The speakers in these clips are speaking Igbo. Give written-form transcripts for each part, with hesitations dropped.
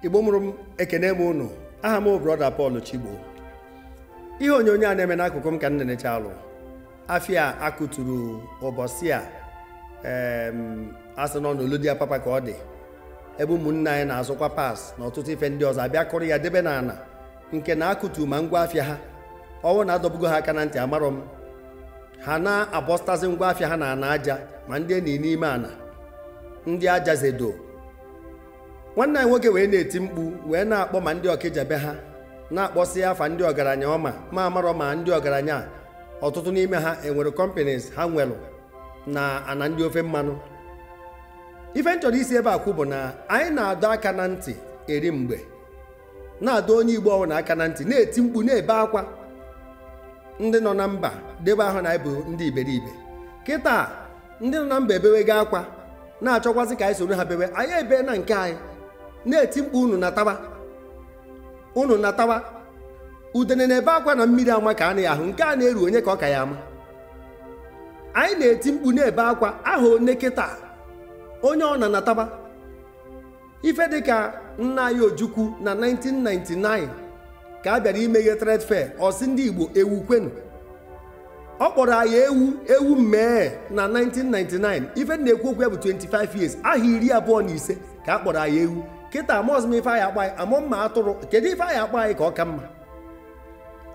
Igbo mụrụ m, ekene m unu. Aha m Brother Paul Chigbo. Ihe onyonyo a na-eme n'akụkụ m ka m na-enecha alụ afịa akụturu ụbọchị a asị nọ n'olu di ya papa ka ọ dị ebe ụmụnne anyị na-azụkwa pas na ọtụtụ ife ndị ọzọ abịa kụrụ ya debe n'ala nke na akụtu ma ngwa afịa ha ọnwụ na-adọbugo ha aka na ntị amarọ m ha na-abọstazi ngwa afịa ha na ana aja ma ndị enyi n'ime ana ndị aja zedo. Nwanne anyị nwoke wee na-eti mkpu wee na-akpọ ma ndị ọkịja be ha na-akpọsị afa ndị ọgaranya ọma ma amarọ ma ndị ọgaranya ọtụtụ n'ime ha enwere companies ha nwelụ na ana ndị ofe mmanụ. Ife m chọrọ isi ebe a kwu bụ na anyị na-adọ aka na ntị eri mgbe na-adọ onye Igbo ọbụla aka na ntị na-eti mkpu na-ebe akwa ndị nọ na mba debe ahụ na ịbụ ndị iberibe. Kịta ndị nọ na mba ebewego akwa na-achọkwazị ka anyị soro ha bewe. Anyị ebe na nke anyị na-eti mkpu unu natawa, unu natawa. Udene na-ebe akwa na mmiri ama ka a na ahụ nke a na-eru onye ka ọ ka ya ama. Anyị na-eti mkpu na-ebe akwa aha one kịta onye ọ na-anataba. Ife dịka nna anyị Ojukwu na 1999 ka a bịara imeghe trade fair, ọ sị ndị Igbo ewu kwenu. Ọ kpọrọ anyị ewu ewu mmee na 1999. Ife na-ekwu okwu ya bụ 25 years, aha 25 ka a kpọrọ anyị ewu. Kịta amaọzọ m ife anyị akpọ anyị amụ mma atụrụ, kedu ife anyị akpọ anyị ka ọ ka mma?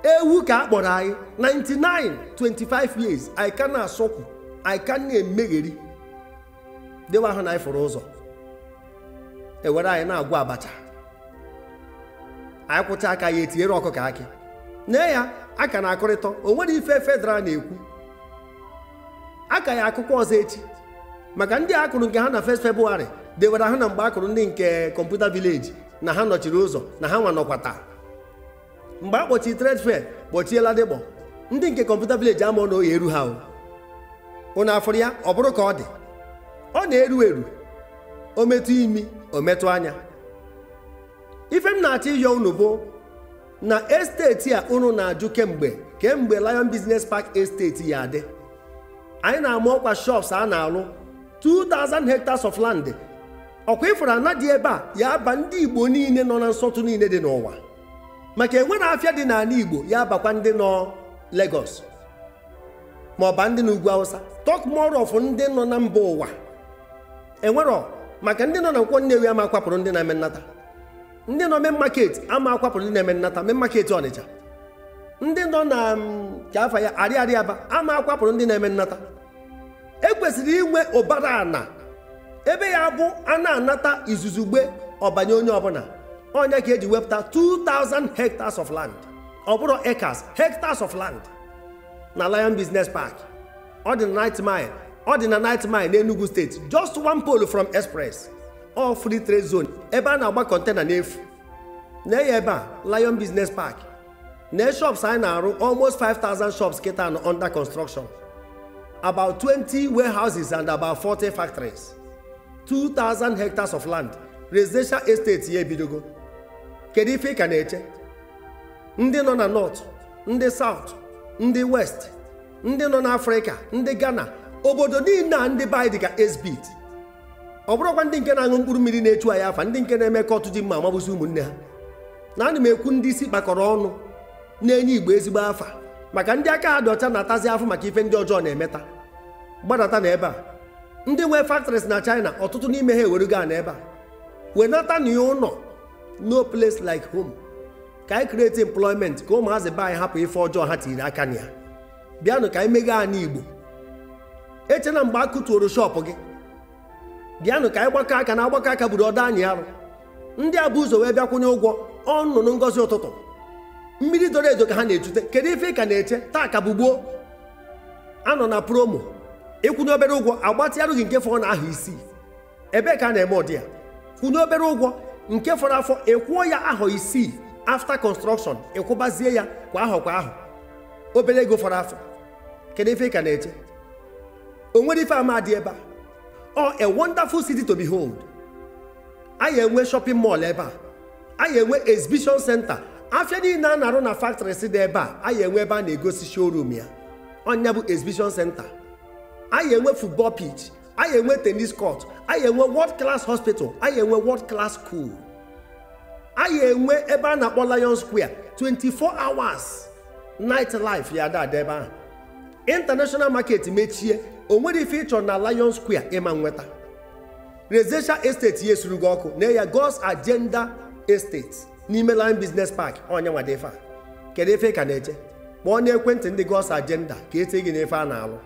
Ewu ka a kpọrọ anyị 99, 25 years. Anyị ka na-asọkwu, anyị ka na-emegheri dewe ahụ na anyị fụrụ ụzọ ewere anyị na-agwọ abacha. Anyị kwụcha aka ya etinyere ọkụkọ akị nee ya aka na-akụrịtọ. O nwere ife federal na-ekwu aka ya akụkọ ọzọ echi maka ndị akụrụ nke ha na 1 Febụwarị dewere ahụ na mgbe akụrụ ndị nke Computer Village na ha nọchiri ụzọ na ha nwa nọkwata. Mgbe a kpọchiri trade fair kpọchiela dịgbọ ndị nke Computer Village ama na oyi eru ha o ụnụ afụrụ ya ọ bụrụ ka ọ dị ọ na-eru eru o metụ imi o metụ anya. Ife m na-achọ ịyọ unu bụ na esteti a unu na-ajụ kemgbe Lion Business Park Estate ya adị, anyị na-ama ọkwa shops a na-alụ 2000 hectares of land. Ọkwa ịfụrụ ana dị ebe a ya aba ndị Igbo niile nọ na nsọtụ niile dị n'ụwa maka enwere afịa dị n'ala Igbo ya abakwa ndị nọ Lagos ma ọ ba ndị n'ugwu Hausa, talk more of ndị nọ na mba ụwa. Enwero maka ndị nọ na Nkwọ Nnewi ama akwapụrụ ndị na-eme nnata, ndị nọ main market ama akwapụrụ ndị na-eme nnata main market Ọnịcha, ndị nọ na ka afa ya Arịarịa Aba ama akwapụrụ ndị na-eme nnata. Ekwesịrị inwe ụbara ana ebe ya bụ a na-anata izuzugbe ọbanye onye ọbụla. Onye ka eji wepụta 2000 hectares of land, ọ bụrụ acres, hectares of land na Lion Business Park. Ọ dị na 9th mile, ọ dị na 9th mile n'Enugu steeti, just one pole from express, all free trade zone ebe a na-agba kọntena n'efu. Na ya ebe a Lion Business Park na shops anyị na-arụ almost 5000 shops kịta nọ under construction, about 20 warehouses and about 40 factories, 2000 hectares of land. Residential estate ya ebidogo. Kedu ife ị ka na-eche? Ndị nọ na north, ndị south, ndị west, ndị nọ n'Afrịka, ndị Ghana, obodo niile a ndị be anyị dịka esbit. Ọ bụrụkwa ndị nke na-aṅụ mkpụrụ mmiri na-echu anyị afa, ndị nke na-eme ka ọtụ ji mma amabụzi ụmụnne ha. Na ana m ekwu ndị isi kpakọrọ ọnụ na-enye Igbo ezigbo afa maka ndị aka ha dị ọcha na-atazi afụ maka ife ndị ọjọọ na-emeta. Gbadata na ebe a ndị nwe factories na China ọtụtụ n'ime ha ewerugo na ebe a wenata na ụlọ. No place like home. Ka anyị create employment ka ụmụazị be anyị hapụ ife ọjọọ ha tiri aka na ya. Bịanụ ka anyị meghe anyị Igbo. Echena mgbe a kụtuoro shọpụ gị, bịanụ ka anyị gbakọ aka na agbakọ aka buru ọdọ anyị arụ. Ndị a bụ ụzọ wee bịakwunye ụgwọ ọnụnụ ngozi ụtụtụ mmiri doro edo ka ha na-echute. Kedu ife ị ka na-eche? Taa ka bụ gboo anọ na promo ịkwụnye obere ụgwọ agbatịarụ gị nke fọrọ na ahụ isii. Ebee ka a na-eme ụdị ya? Kwụnye obere ụgwọ nke fọrọ afọ ịkwụọ ya ahọ isii after construction, ịkwụbazie ya kwa ahọ kwa ahọ obere ego fọrọ afọ. Kedu ife ị ka na-eche? O nwere ife ama dị ebe a. Ọ a wonderful city to behold. Anyị enwe shopping mall ebe a, anyị enwe exhibition center, afịa niile a na-arụ na factories dị ebe a, anyị enwe ebe a na-egosi showroom ya, ọnya bụ exhibition center. Anyị enwe football pitch, anyị enwe tennis court, anyị enwe world class hospital, anyị enwe world class school. Anyị enwe ebe a na-akpọ Lion Square 24 hours night life ya ada ebe ahụ. International market mechie, o nwere ife ịchọ na Lion Square ịma nweta. Residential estate ya esuru gị ọkụ na ya God's Agenda Estate n'ime Lion Business Park onye nwade ife a. Kedu ife ka na-eche? Kpọọ n'ekwentị ndị God's Agenda ka ete gị n'ife a na-alụ,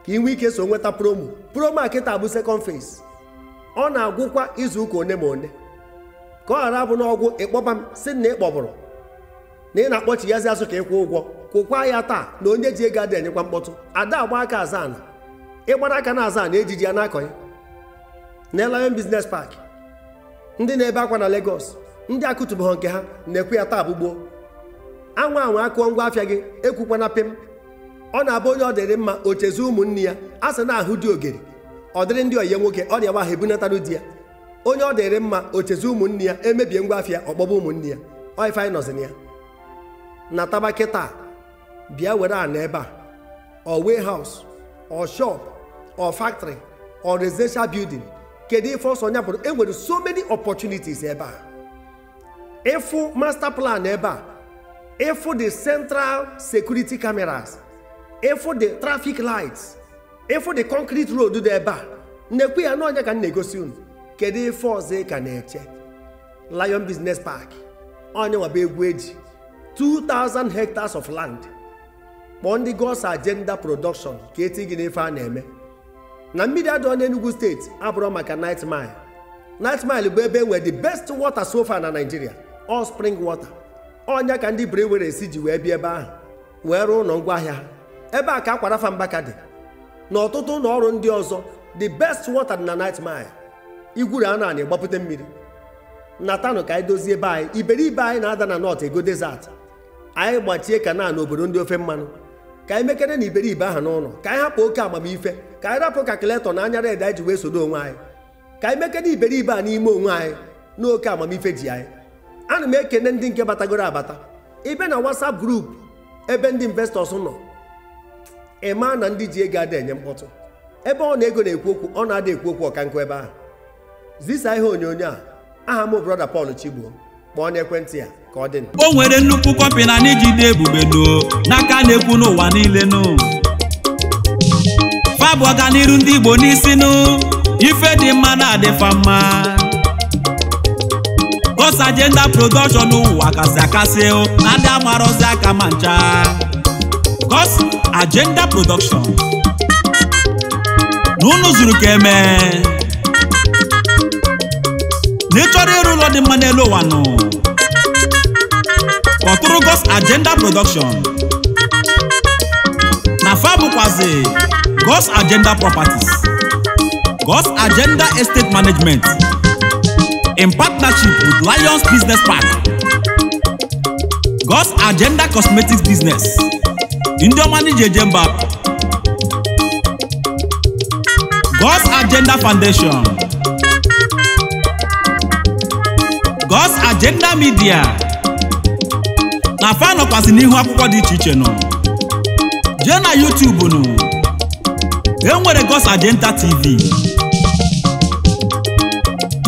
ka ị nwee ike so nweta promo. Promo a kịta bụ second phase, ọ na-agwụkwa izu ụka one ma one, ka ọ ghara abụ n'ọgwụ ịkpọba m si na ịkpọbụrụ na ị na-akpọchighazi azụ ka ịkwụ ụgwọ. Kwụkwa ya taa na onye ji ego adị enyekwa mkpọtụ. Ada agba aka aza ana, ịgbara aka na aza ana ejiji ya na-akọ ya. Na Lion Business Park, ndị na-ebe akwa na Lagos, ndị akụtụbụghọ nke ha na-ekwe ya taa bụ gboo. Anwa anwa akụọ ngwa afịa gị ekwukwana pịm. Ọ na-abụ onye ọ dịrị mma o chezu ụmụnne ya, a sị na ahụ dị ogeri ọ dịrị ndị oyiye nwoke ọrịa wa ha ebunatarụ di ya. Onye ọ dịrị mma o chezu ụmụnne ya, emebie ngwa afịa ọkpọba ụmụnne ya. Ọ ife anyị nọzi na ya na taba kịta. Bịa were ana ebe a, ọ warehouse, ọ shop, ọ factory, ọ residential building. Kedu ife ọsọ nya pụrụ? Enwere so many opportunities ebe a. Ịfụ master plan ebe a, ịfụ the central security cameras, ịfụ the traffic lights, ịfụ the concrete road dị ebe a. Nnekwu ya n'ọnya ka m na-egosi unu. Kedu ife ọzọ ị ka na-eche? Lion Business Park onye nwaba egwu eji 2000 hectares of land. Kpọọ ndị God's Agenda Production ka eti gị n'ife a na-eme. Na mmiri adịọ n'Enugu steeti abụrụ maka Night Mile. Night Mile bụ ebe enwere the best water so far na Nigeria, all spring water. Ọnya ka ndị breweries ji wee bịa ebe ahụ wee rụọ ụlọ ngwaahịa ha. Ebe a ka akwarafa Mbaka dị na ọtụtụ ụlọ ọrụ ndị ọzọ. The best water dị na Night Mile. Igwuru a na-anyị gbapụta mmiri natanụ ka anyị dozie ebe anyị. Iberibe anyị na-ada na North ego desert, anyị gbachie kanal n'obodo ndị ofe mmanụ, ka anyị mekere na iberibe ahụ n'ụlọ, ka anyị hapụ oke amamife, ka anyị rapụ kalkuletọ na anya red anyị ji wee sodo onwe anyị, ka anyị mekere iberibe a n'ime onwe anyị n'oke amamife ji anyị. Ana m ekene ndị nke batagoro abata ibe na WhatsApp group ebe ndị investors nọ. Ịma na ndị ji ego adị enye mkpọtụ. Ebe ọ na-ego na-ekwu okwu, ọ na-ada ekwu okwu ọkankụ ebe ahụ. Zisa ihe onyonyo a. Aha m brother Paul Chigbo. Kpọọ n'ekwentị ya ka ọ dị. O nwere nnukwu kọmpi na n'ijide ebube nụ n'aka na-ekwu n'ụwa niile nụ. Fa bụ ọganiru ndị Igbo n'isi nụ, ife dị mma na-adịfa mma. God's Agenda Production ụwa kasị akasị na ndị amarọzi aka ma ncha. God's Agenda Production na unu zuru ka eme. Na ị chọrọ ịrụ ụlọ dị mma n'elu ụwa nụ, kpọtụrụ God's Agenda Production. Na fa bụkwazi God's Agenda Properties, God's Agenda Estate Management in partnership with Lions Business Park, God's Agenda Cosmetics Business, ndị ọma ndị ji eje mba, God's Agenda Foundation, God's Agenda Media. Na fa nọkwasị n'ihu akwụkwọ dị iche iche nọ. Jee na YouTube nụ, e nwere God's Agenda TV.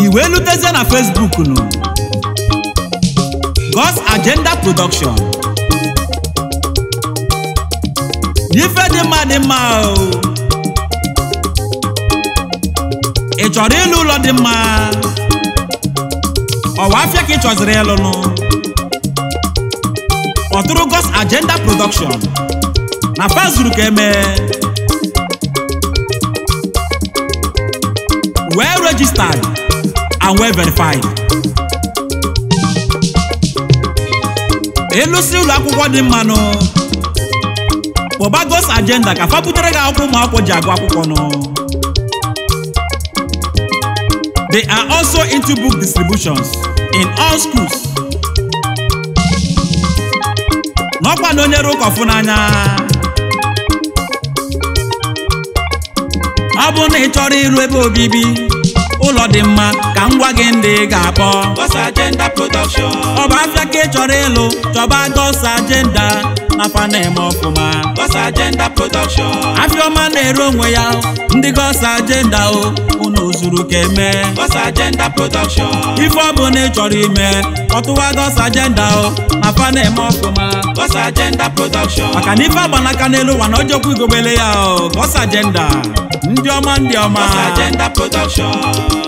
I wee lutezie na Facebook nụ, God's Agenda Production. N'ife dị mma dị mma o. Ị chọrọ ịlụ ụlọ dị mma? Ọwa afịa ka ị chọziri ịlụ nụ? Kpọtụrụ God's Agenda Production na fa zuru ka eme. Well registered and well verified. Ịlụsị ụlọ akwụkwọ dị mma nụ, kpọba God's Agenda ka fa butere gị akwụkwọ ụmụ akwụkwọ ji agụ akwụkwọ nụ. They are also into book distributions in all schools. N'ọkwa na onye ụka ọfụ n'anya. Ọ bụ na ị chọrọ ịrụ ebe obibi, ụlọ dị mma Ka m gwa gị ndị ị ga-akpọ. God's Agenda Production. Ọ bụ afịa ka ị chọrọ ịlụ, chọba God's Agenda na fa na-eme ọfụma. God's Agenda Production. Afịa ọma na-ere onwe ya, ndị God's Agenda o, unu zuru ka eme. God's Agenda Production. Ife ọ bụ na ị chọrọ ime, ọtụwa God's Agenda o, na fa na-eme ọfụma. God's Agenda Production. Maka na ife agbanaka n'elu ụwa na ojokwu igobele ya o. God's Agenda, ndị ọma, ndị ọma. God's Agenda Production.